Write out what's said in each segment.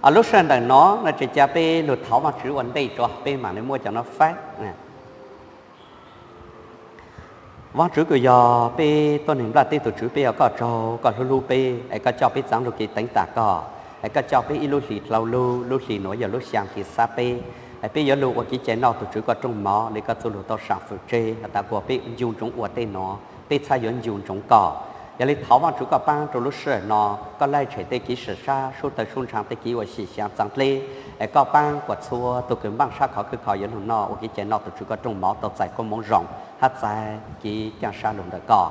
Lub sij hawm ntawm no no tseem cia peb lug thov Vaajtswv ua ntej tso, peb mam li muab cov no faib. Vaajtswv kws yog peb tuab neeg nplaj teb tug Tswv, peb ua koj tsaug, koj hlub hlub peb es koj coj peb txav lug kev teev tam koj, es koj coj peb ib lub hlis dlhau lug, lub hlis nuav yog lub xyaa hlis xab peb. Es peb yuav lug ua kev cai noj tug Tswv koj rooj mov le koj txuj lug tau saam fwm tseg has tas kuas peb ncu ntsoov ua tej nuav peb txhaj yuav ncu ntsoov koj. Yog le thov Vaajtswv koj paab rua lub sij hawm no, koj laij tshem tej kev sim sab, sub tawg sub ntshaav tej kev ua xyem xyaa txav dleb, es koj paab kuas txhua tug kws npaaj sab khov khwb kho yuav lug noj ua kev cai noj tug Tswv koj rooj mov tau txais koob moov zoo hab txais kev caaj sab lug ntawm koj.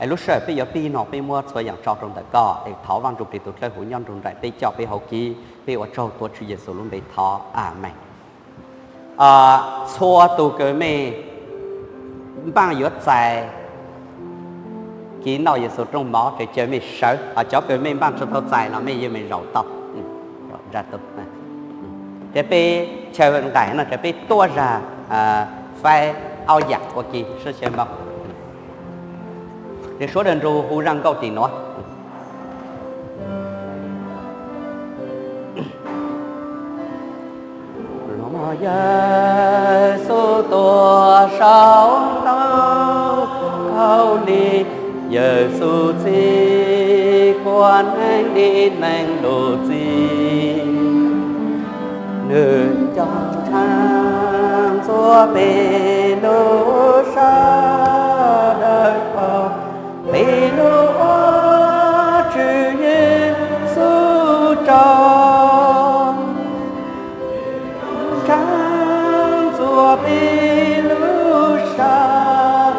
Es lub sij hawm peb yuav pib no peb muab txhua yaam tso rua ntawm koj, es thov Vaaj Ntsuj Plig tug dlawb huv nyob nrug nraim peb coj peb hauv kev, peb ua tsaug tuav Tswv Yexus lub npe thov, Amees. Txhua tug kws mej npaaj yuav txais kev noj Yexus rooj mov, tseem caw mej sawv, hos cov kws mej npaaj tsi tau txais los mej yeej mej zaum tau. Ces peb chaw nqaim no ces peb tuab zag faib aub yam ua ke sib xyaw npaum. Ces suav dawm nrug hu zaj nkauj tim nuav. Los mog Yexus tuag saum ntoo khaub lig, Yexus txib kuas neeg li neeg lub txim. Nwg cov ntshav ntxuav peb lub sab lawm paug, peb lug ua Tswv Yexus tsaug. Ntshav ntxuav peb lub sab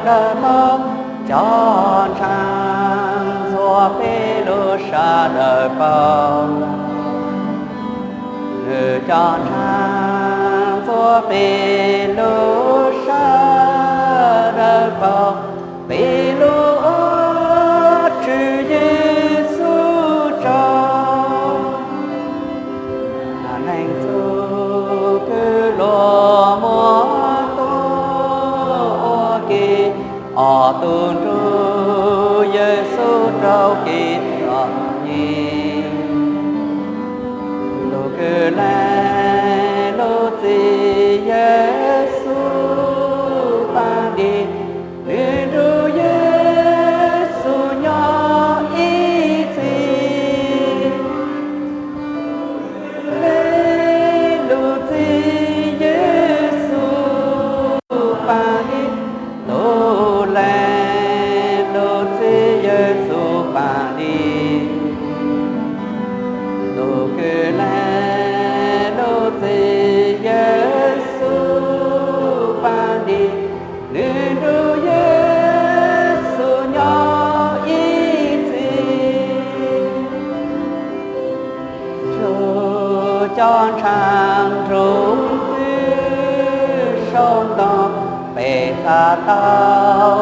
lawm paug, cov ntshav ntxuav peb lub sab lawm paug. Nwg cov ntshav ntxuav peb lub sab lawm paug, peb lug ua Tswv Yexus tsaug. Neeg txuj kws luag muab tuag ua ke, ob tug nrug Yexus raug kev txom nyem. Tug kws lees lub txim Yexus paab dig, nwg nrug Yexus nyob ib txhis. Lees lub txim Yexus paab dig, tug lees lub txim Yexus paab dig. Tug kws lees lub txim Yexus paab dig, nwg nrug Yexus nyob ib txhis. Nrug cov ntshav nrug twg saum ntoo, peb txhad tau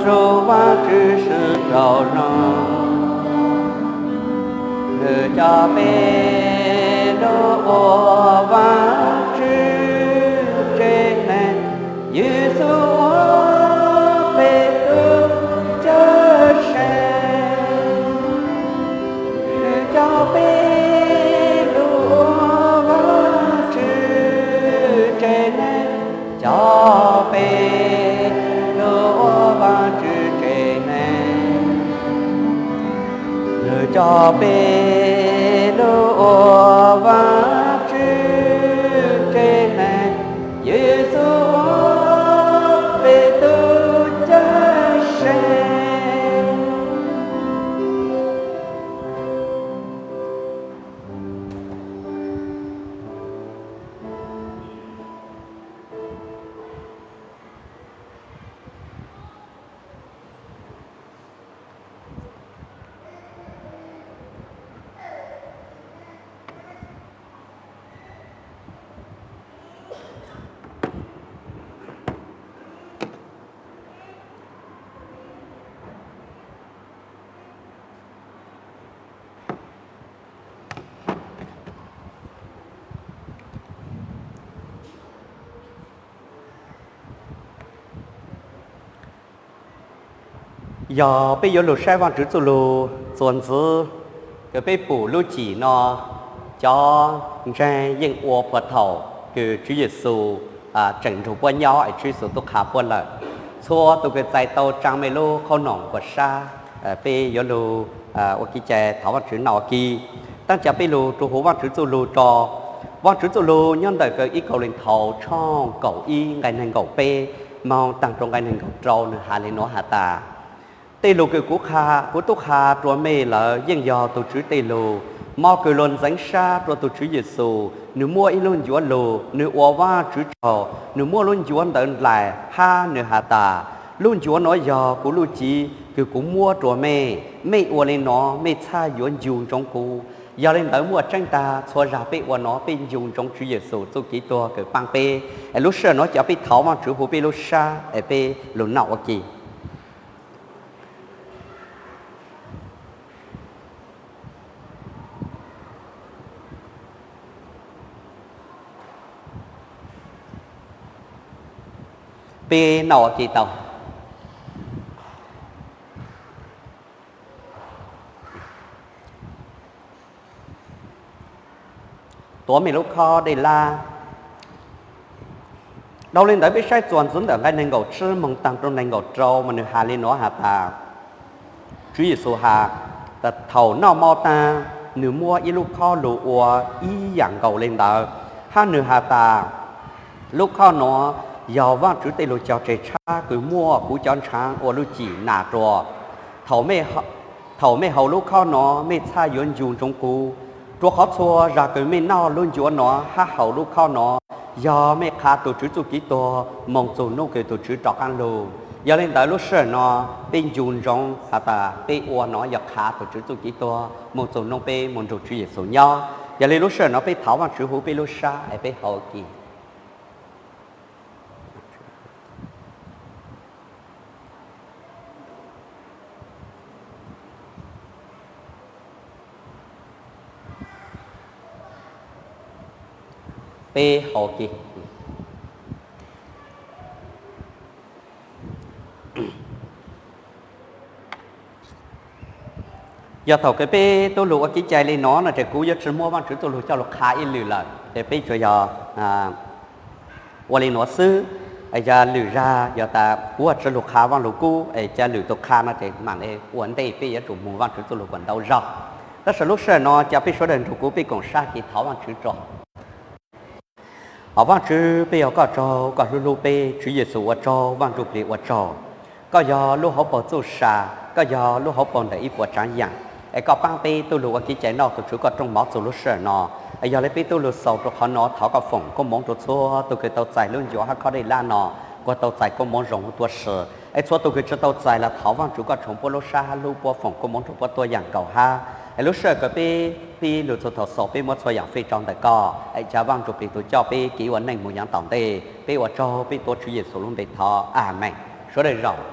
nrug Vaajtswv sib raug zoo. Nwg coj peb lug ua Vaajtswv tsev neeg, Yexus ua peb tug cawm seej. Nwg coj peb lug ua Vaajtswv tsev neeg, coj peb lug ua Vaajtswv tsev neeg. Nwg coj peb lug ua Vaajtswv tsev neeg, Yexus ua peb tug cawm seej. Yog peb yuav lug saib Vaajtswv txuj lug txuas ntxiv, kws peb pum lub cim no, Cov ntseeg yeej ua puag thaum kws Tswv Yexus tseem nrug puab nyob es Tswv Yexus tub qha puab lawm. Txhua tus kws txais tau tsaa mej lub qhob noom puas sab, peb yuav lug ua kev cai thov Vaajtswv noj ua ke. Taab caag peb lug rua huv Vaajtswv txuj lug tso. Vaajtswv txuj lug nyob ntawm Kaw Ib Kauleethaus tshooj kaum ib nqai neeg nkaum peb moog taag rua nqai neeg nkaum rau, nwg has le nuav has tas, tej lug kws kuv tub qha rua mej lawm yeej yog tug Tswv tej lug. Mob kws luag ntxeev sab rua tug Tswv Yexus, nwg muaj ib lub ncuav lug, nwg ua Vaajtswv tsaug, nwg muab lub ncuav ntawd ndlaim hab nwg has tas, lub ncuav nuav yog kuv lub cev kws kuv muab rua mej, mej ua le nuav mej txhaj yuav ncu ntsoov kuv. Yog le ntawd muaj tseeb tag txhua zag peb ua nuav peb ncu ntsoov Tswv Yexus txuj kev tuag kws paab peb. Es lub sij hawm nuav cov peb thov Vaajtswv huv peb lub sab es peb lug noj ua ke. Peb noj ua ke tau. Tuav mej lub khob dej lab. Dhau le ntawd peb saib txuas ntxiv ntawm nqai neeg nkaum tsib moog taag rua neeg nkaum rau mas nwg has le nuav has tas, Tswv Yexus has tas thaum noj mov taag, nwg muab ib lub khob lug ua ib yaam nkaus le ntawd, hab nwg has tas, lub khob nuav yog Vaajtswv tej lug cog tseg tshab kws muaj kuv cov ntshaav ua lub cim nas rua. Thaum mej haus lub khob nuav mej txhaj yuav ncu ntsoov kuv, rua qhov txhua zag kws mej noj lub ncuav nuav hab haus lub khob nuav yog mej qha tug Tswv txuj kev tuag moog txug nub kws tug Tswv rov qaab lug. Yog le ntawd lub sij hawm nuav peb ncu ntsoov has tas peb ua nuav yog qha tug Tswv txuj kev tuag moog txug nub peb moog nrug Tswv Yexus nyob. Yog le lub sij hawm nuav peb thov Vaajtswv huv peb lub sab es peb haus ua ke. Peb haus ua ke. Yog thaum kws peb tub lug ua kev cai le nuav no ces kuv yuav tsi muab Vaajtswv txuj lug coj lug qha ib lwm lawm, ces peb tsuas yog ua le nuav xwb. Yog lwm zag yog tas kuv tsi lug qha Vaaj Lug Kub es ca lwm tug qha no ces maam le ua ntej peb yuav tsum moog Vaajtswv txuj lug kuas ntau zog. Tab sis lub sij hawm no ca peb suav dawg nrug kuv peb koom sab kev thov Vaajtswv tso. Hos Vaajtswv, peb yog koj tsaug koj hlub hlub peb, Tswv Yexus ua tsaug, Vaaj Ntsuj Plig ua tsaug. Koj yog lub hauv paug txuj sa, koj yog lub hauv paug ntawm ib puas tsaav yaam, es koj paab peb tub lug ua kev cai noj tug Tswv koj rooj mov txug lub sij hawm no. Es yog le peb tub lug xaus rua qhov no thov koj foom koob moov rua txhua tug kws tau txais lub ncuav hab khob dej lab no, kuas tau txais koob moov zoo huv tuab si. Es txhua tug kws tsi tau txais los thov Vaajtswv koj tshoov puab lub sab hab hlub puab, foom koob moov rua puab tuab yaam nkaus hab. Es lub sij hawm kws peb pib lug txug thaum xaus peb muab txhua yaam fij rua ntawm koj, es ca Vaaj Ntsuj Plig tug coj peb kev ua neej moog yaav tom ntej. Peb ua tsaug peb tuav Tswv Yexus lub npe thov, Amees. Suav dawg zaum.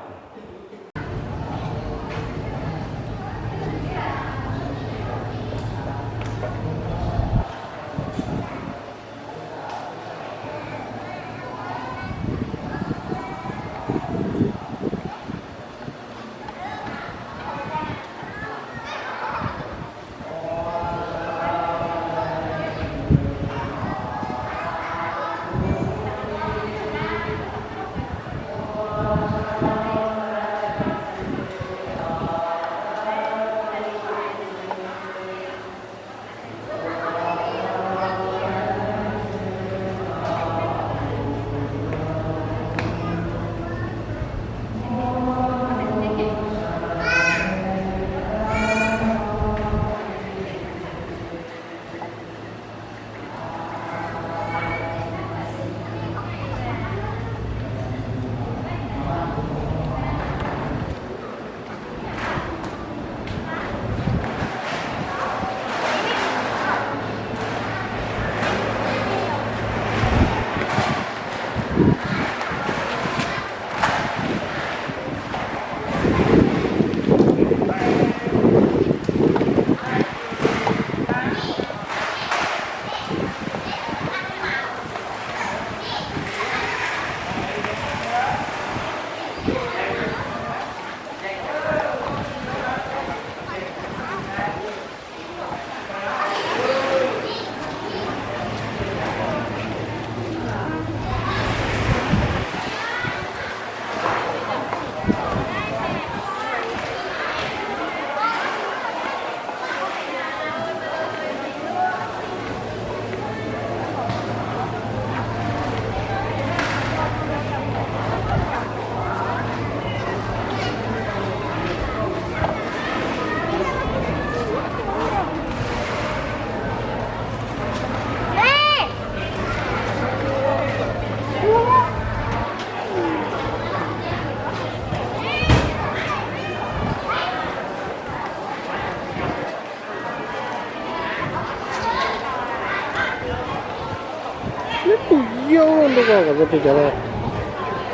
Neb tus yau ntuj ko kom txog plig cov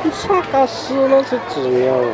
ntxhab qab xwb no txhob tsim nyog.